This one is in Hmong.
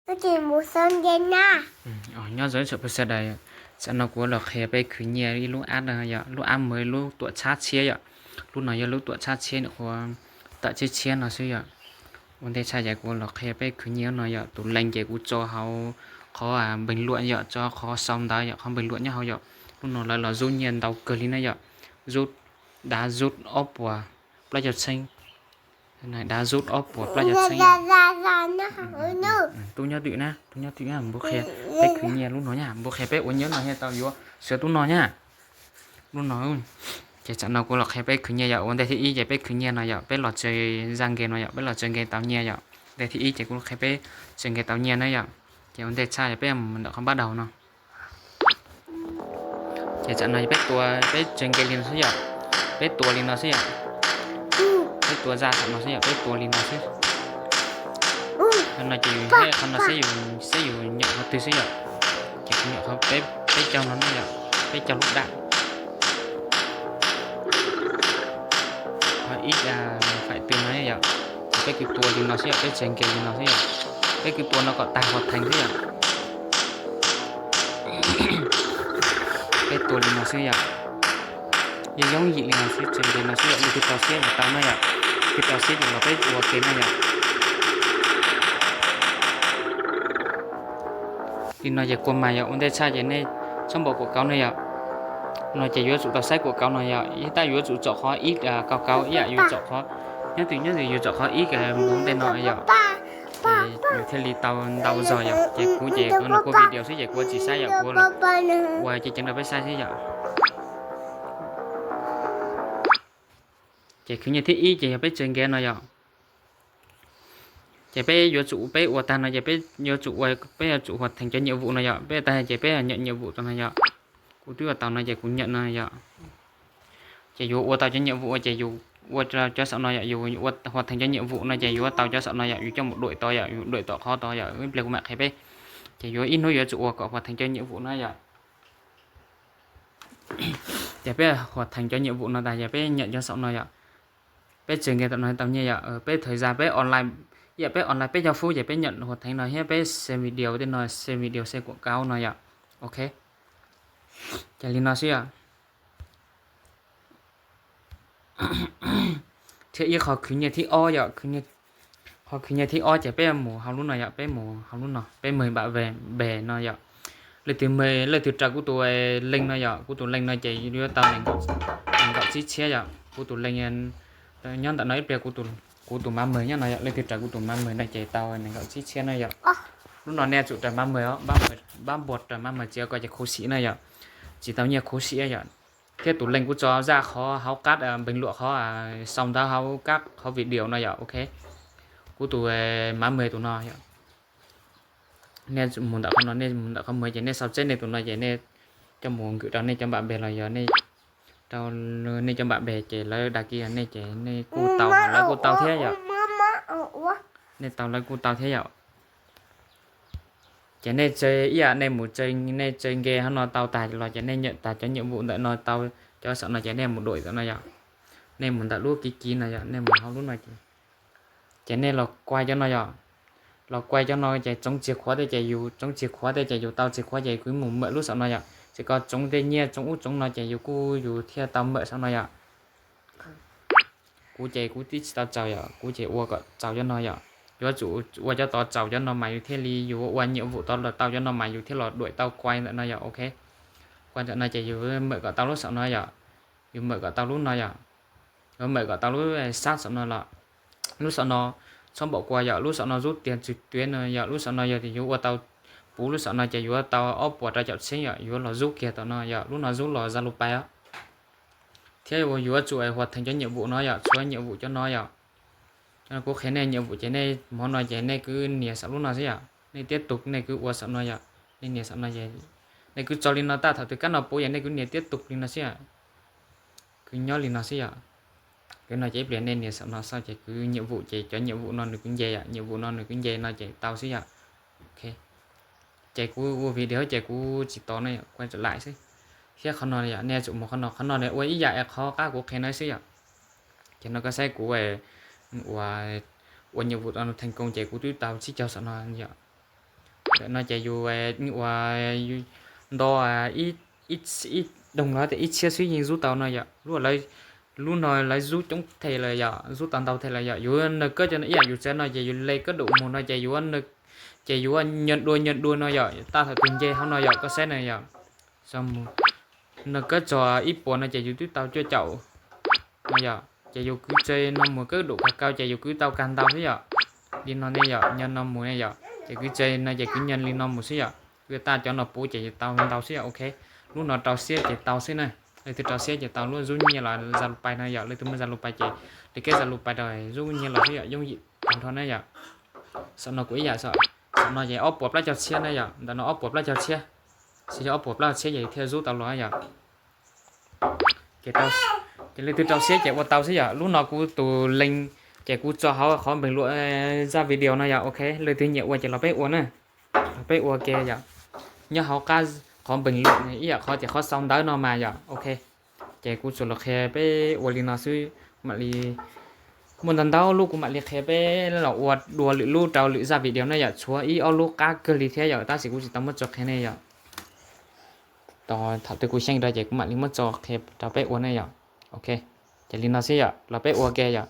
Nyob zoo tsoom phooj ywg sawv daws, tam no kuv los qhia peb khwv nyiaj ib lub app no yom, lub app Mauv, lub tuam txhab tshiab yom. Lub no yog lub tuam txhab tshiab, nyuam qhuav tawm tshiab tshiab no xwb yom. Ua ntej tshaj ces kuv los qhia peb khwv nyiaj no yom. Tus leej ces kuv tso hauv qhov npeeg luam yom, tso qhov sau ntawv yom, qhov npeeg luam nyob hauv yom. Lub no lawv los zub nyiaj ntau kawg li na yom. Zub, dav zub ob puas plaub caug txheeb, dav zub ob puas plaub caug txheeb yom. Tub nyob twj na, tub nyob twj na, npua qhia peb khwv nyiaj lub no nyab, npua qhia peb ua nyiaj no thiaj tau yuav sawv tub no nyab. Lub no, ces tam no kuv los qhia peb khwv nyiaj yom. Ua ntej thib ib ces peb khwv nyiaj no yom, peb los txawj zaj nkees no yom, peb los txawj nkees tau nyiaj yom. Ntej thib ib ces kuv qhia peb txawj nkees tau nyiaj na yom. Ces ua ntej tshaj yog peb mus ntawm qhov npab daug no. Ces tam no peb tua, peb txawj nkees li no xwb yom. Peb tua li no xwb yom. Peb tua zaj tam no xwb yom, peb tua li no xwb. Qhov no ces yus, qhov no xwb yus, xwb yus nyom qhov twg xwb yom. Ces kuv nyom qhov peb caug no na yom, peb caug lub dam. Qhov ib, faim twg no yom. Ces peb kwv tua li no xwb yom, peb txawj nkees li no xwb yom. Peb kwv tua no kom tag huam theem xwb yom. Peb tua li no xwb yom. Yog yooj yim li no xwb, txawj nkees no xwb yom, li twg tau siab los tau na yom. Twg tau siab ces los peb ua ke na yom. Li no ces kua mas yom, ua ntej tshaj ces nej txhob npaum kuam kauv na yom. No ces yuav tsum tau saib kuam kauv no yom, tab yuav tsum tsom qhov ib, kauv kauv ib yam, yuav tsom qhov, nyob twg nyob twg yuav tsom qhov ib ka npoo ntej no yom. Ces yus thiaj li tau ntau zog yom. Ces kuv ces kuv no kuv video xwb ces kuv tsis saib yom, kuv ua ceev ceev rau peb saib xwb yom. Ces khwv nyiaj thib ib ces yog peb txawj nkees no yom. Ces peb yuav tsum, peb ua tag no ces peb yuav tsum ua, peb yuav tsum huam theem cov nhiệm vụ no yom. Peb tag ces peb nyam nhiệm vụ tau no yom. Kuv twb ua tau no ces kuv nyam no yom. Ces yuav ua tau cov nhiệm vụ ces yus ua cov saum no yom, yus ua huam theem cov nhiệm vụ no ces yuav tau cov saum no yom, yus coj mus đuổi tod yom, yus đuổi tom qhov tod yom, ib pliag kuv mam qhia peb. Ces yuav ib hnub yuav tsum ua kom huam theem cov nhiệm vụ no yom. Ces peb huam theem cov nhiệm vụ no tas ces peb nyam cov saum no yom. Peb txawj nkees tam no tau nyiaj yom, peb thời gian peb online, ib yam peb online peb caug phút ces peb nyam huam theem no thiab peb xem video tej no, xem video xem quảng cáo no yom. Ok. Ces li no xwb yom. Thiab ib qho khwv nyiaj thib ob yom, qhov khwv nyiaj thib ob ces peb mus hauv lub no yom, peb mus hauv lub no, peb meeg npam npe no yom. Leej twg, leej twg raws kuv tus link no yom, kuv tus link no ces yuav tau nees nkaum tsib txhiab yom. Kuv tus link nyob ntawm no ib pliag, kuv tus mav meeg nyob no yom, leej twg raws kuv tus mav meeg no ces tau nees nkaum tsib txhiab no yom. Lub no nej tsum raws mav meeg, pab npuas raws mav meeg txiav ko ces khuv xim na yom, tsis tau nyiaj khuv xim yom. Thiab tus link kuv tso zaj qhov hauv qab npeeg luam qhov sau ntawv hauv qab qhov video no yom, ok. Kuv tus mav meeg tus no yom. Nej mus ntawm qhov no, nej mus ntawm qhov meeg ces nej sau txeb nej tus no ces nej coj mus nkws rau nej cov npam npe los yog nej, rau nej cov npam npe ces lawv dag kis nej ces nej kuj tau, lawv kuj tau thiab yom. Nej tau lawv kuj tau thiab yom. Ces nej txawj ib yam nej mus txawj, nej txawj nkees hauv no tau tag los ces nej nyam tag cov nhiệm vụ ntawm no tau, cov saum no ces nej mus đuổi ntawm no yom. Nej mus ntawm lub kiv kiv no yom, nej mus hauv lub no ces, ces nej los kuaj cov no yom. Los kuaj cov no ces tsoov txiag khuav tej ces yus, tsoov txiag khuav tej ces yus tau txiag khuav ces kuv mus mawm lub saum no yom. Ces koj tsoov tej nyiaj tsoov ub tsoov no ces yus kuj yus thiaj tau mawm saum no yom. Kuv ces kuv twb tsis tau txaus yom, kuv ces ua kom txaus cov no yom. Yuav tsum ua cov tod txaus cov no mas yus thiaj li, yus ua nhiệm vụ tod los tau cov no mas yus thiaj los đuổi tau kuaj ntawm no yom, ok. Kuaj ntawm no ces yus mawm kom tau lub saum no yom. Yus mawm kom tau lub no yom. Yuav mawm kom tau lub sab saum no los. Lub saum no txhob npaum kuaj yom, lub saum no zub tiag tswg tuav no yom, lub saum no yog tias yuav ua tau puv lub saum no ces yuav tau ob puas rau caum txheeb yom, yuav los zub kiag tom no yom, lub no zub los Zalo Pay os. Thiab yuav tsum huam theem cov nhiệm vụ no yom, txhua nhiệm vụ cov no yom. Cov no kuv qhia nej nhiệm vụ ces nej hmo no ces nej kwv nias saum lub no xwb yom, nej tiếp tục nej kwv ua saum no yom, nej nias saum no ces nej kwv txog li no tag, thaum twg kab no puv ces nej kwv nias tiếp tục li no xwb yom. Kwv nyob li no xwb yom. Kwv no ces ib pliag nej nias saum no xwb ces kwv nhiệm vụ ces cov nhiệm vụ no nws kwv nce yom, nhiệm vụ no nws kwv nce no ces tau xwb yom. Ok. Ces kuv ua video ces kuv tsis tos ne, quay trở lại xwb. Thiab qhov no yom, nej tsum mus qhov no, qhov no ua ib yam es qhov qab kuv qhia no xwb yom. Ces no koj saib kuv ua, ua nhiệm vụ no thành công ces kuv twb tau tsib caug saum no yom. Ntawm no ces yus ua nto ib doog los tias ib txhiab xwb yeej zub tau no yom. Lub no lawv zub coob thiab lawm yom, zub tau ntau thiab lawm yom. Yus nws kab cov no ib yam yus tsav no ces yus le kab dum mus no ces yus, ces yus nyees dua nyees dua no yom, tab tom tus nce hauv no yom, koj saib na yom. Nws kab txog ib puas no ces yus twb tau cuaj caum no yom. Ces yus kwv tse no mus kab dum kag kaus ces yus kwv tau kag ntau xwb yom. Li no ne yom, nyees no mus ne yom, ces kwv tse no ces kwv nyees li no mus xwb yom. Kwv tag cov no puv ces yus tau ntau xwb yom. Ok, lub no rau siab ces tau xwb na. Leej twg rau siab ces tau lub zub nyiaj los Zalopay no yom. Leej twg muaj Zalopay ces li kab Zalopay rau zub nyiaj los xwb yom, yooj yim tag nrho na yom. Saum no kuj ib yam, saum no ces ob puas plaub caug txhiab na yom, ntawm no ob puas plaub caug txhiab, xws li ob puas plaub caug txhiab ces thiaj zub tau los yom. Ces leej twg rau siab ces ua tau xwb yom. Lub no kuv tus link ces kuv tso hauv qhov npeeg luam zaj video no yom. Ok, leej twg nyiam ua ces los peb ua na, los peb ua ke yom. Nyob hauv qab qhov npeeg luam ib yam qhov tias qhov sau ntawv no mas yom. Ok, ces kuv tsuas los qhia peb ua li no xwb, mam li muaj ntau ntau lub kuv mam li qhia peb los ua dua lwm lub rau lwm zaj video na yom. Tshuav ib ob lub qab kawg li thiab yom, tab sis kuv tsis tau muab tso qhia nej yom. Thaum twg kuv xyeej rau ces kuv mam li muab tso qhia rau peb ua ne yom. Ok, ces li no xwb yom, los peb ua ke yom.